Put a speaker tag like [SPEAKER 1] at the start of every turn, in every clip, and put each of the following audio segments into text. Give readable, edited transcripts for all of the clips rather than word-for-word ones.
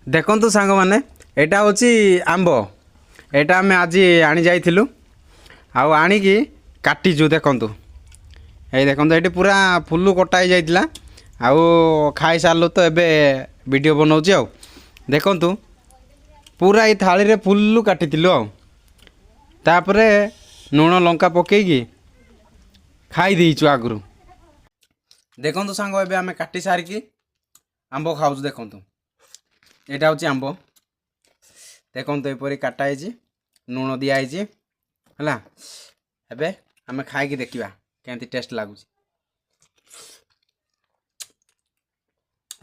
[SPEAKER 1] ଦେଖନ୍ତୁ ସାଙ୍ଗମାନେ, ଏଇଟା ହେଉଛି ଆମ୍ବ। ଏଇଟା ଆମେ ଆଜି ଆଣି ଯାଇଥିଲୁ ଆଉ ଆଣିକି କାଟିଛୁ। ଦେଖନ୍ତୁ, ଏଇ ଦେଖନ୍ତୁ, ଏଇଠି ପୁରା ଫୁଲୁ କଟା ହେଇଯାଇଥିଲା। ଆଉ ଖାଇସାରିଲୁ ତ, ଏବେ ଭିଡ଼ିଓ ବନାଉଛି। ଆଉ ଦେଖନ୍ତୁ, ପୁରା ଏଇ ଥାଳିରେ ଫୁଲୁ କାଟିଥିଲୁ ଆଉ ତାପରେ ଲୁଣ ଲଙ୍କା ପକେଇକି ଖାଇ ଦେଇଛୁ ଆଗରୁ। ଦେଖନ୍ତୁ ସାଙ୍ଗ, ଏବେ ଆମେ କାଟି ସାରିକି ଆମ୍ବ ଖାଉଛୁ। ଦେଖନ୍ତୁ, ଏଇଟା ହେଉଛି ଆମ୍ବ। ଦେଖନ୍ତୁ, ଏପରି କାଟା ହେଇଛି, ଲୁଣ ଦିଆହେଇଛି। ହେଲା, ଏବେ ଆମେ ଖାଇକି ଦେଖିବା କେମିତି ଟେଷ୍ଟ ଲାଗୁଛି।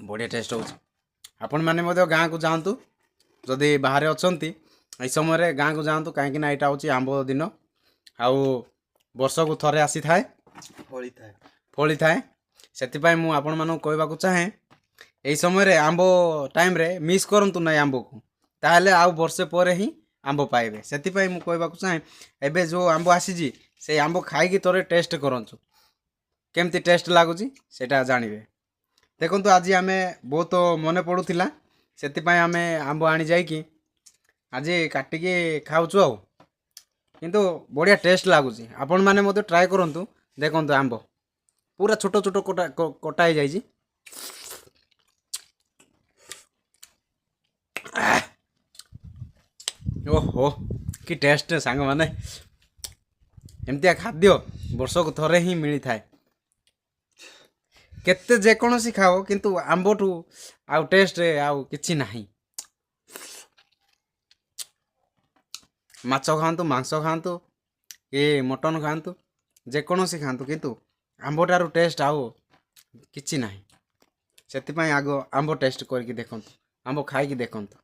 [SPEAKER 1] ବଢ଼ିଆ ଟେଷ୍ଟ ହେଉଛି। ଆପଣମାନେ ମଧ୍ୟ ଗାଁକୁ ଯାଆନ୍ତୁ। ଯଦି ବାହାରେ ଅଛନ୍ତି, ଏଇ ସମୟରେ ଗାଁକୁ ଯାଆନ୍ତୁ, କାହିଁକିନା ଏଇଟା ହେଉଛି ଆମ୍ବ ଦିନ ଆଉ ବର୍ଷକୁ ଥରେ ଆସିଥାଏ।
[SPEAKER 2] ଫଳିଥାଏ।
[SPEAKER 1] ଫଳିଥାଏ। ସେଥିପାଇଁ ମୁଁ ଆପଣମାନଙ୍କୁ କହିବାକୁ ଚାହେଁ, ଏଇ ସମୟରେ ଆମ୍ବ ଟାଇମ୍ରେ ମିସ୍ କରନ୍ତୁ ନାହିଁ ଆମ୍ବକୁ, ତାହେଲେ ଆଉ ବର୍ଷେ ପରେ ହିଁ ଆମ୍ବ ପାଇବେ। ସେଥିପାଇଁ ମୁଁ କହିବାକୁ ଚାହେଁ, ଏବେ ଯେଉଁ ଆମ୍ବ ଆସିଛି, ସେଇ ଆମ୍ବ ଖାଇକି ଥରେ ଟେଷ୍ଟ କରନ୍ତୁ, କେମିତି ଟେଷ୍ଟ ଲାଗୁଛି ସେଇଟା ଜାଣିବେ। ଦେଖନ୍ତୁ, ଆଜି ଆମେ ବହୁତ ମନେ ପଡ଼ୁଥିଲା, ସେଥିପାଇଁ ଆମେ ଆମ୍ବ ଆଣି ଯାଇକି ଆଜି କାଟିକି ଖାଉଛୁ। ଆଉ କିନ୍ତୁ ବଢ଼ିଆ ଟେଷ୍ଟ ଲାଗୁଛି। ଆପଣମାନେ ମଧ୍ୟ ଟ୍ରାଏ କରନ୍ତୁ। ଦେଖନ୍ତୁ, ଆମ୍ବ ପୁରା ଛୋଟ ଛୋଟ କଟା କଟା ହେଇଯାଇଛି। ଓହୋ, କି ଟେଷ୍ଟ ସାଙ୍ଗମାନେ! ଏମିତିଆ ଖାଦ୍ୟ ବର୍ଷକୁ ଥରେ ହିଁ ମିଳିଥାଏ। କେତେ ଯେକୌଣସି ଖାଅ, କିନ୍ତୁ ଆମ୍ବଠୁ ଆଉ ଟେଷ୍ଟ ଆଉ କିଛି ନାହିଁ। ମାଛ ଖାଆନ୍ତୁ, ମାଂସ ଖାଆନ୍ତୁ କି ମଟନ୍ ଖାଆନ୍ତୁ, ଯେକୌଣସି ଖାଆନ୍ତୁ, କିନ୍ତୁ ଆମ୍ବଟାରୁ ଟେଷ୍ଟ ଆଉ କିଛି ନାହିଁ। ସେଥିପାଇଁ ଆଗ ଆମ୍ବ ଟେଷ୍ଟ କରିକି ଦେଖନ୍ତୁ, ଆମ୍ବ ଖାଇକି ଦେଖନ୍ତୁ।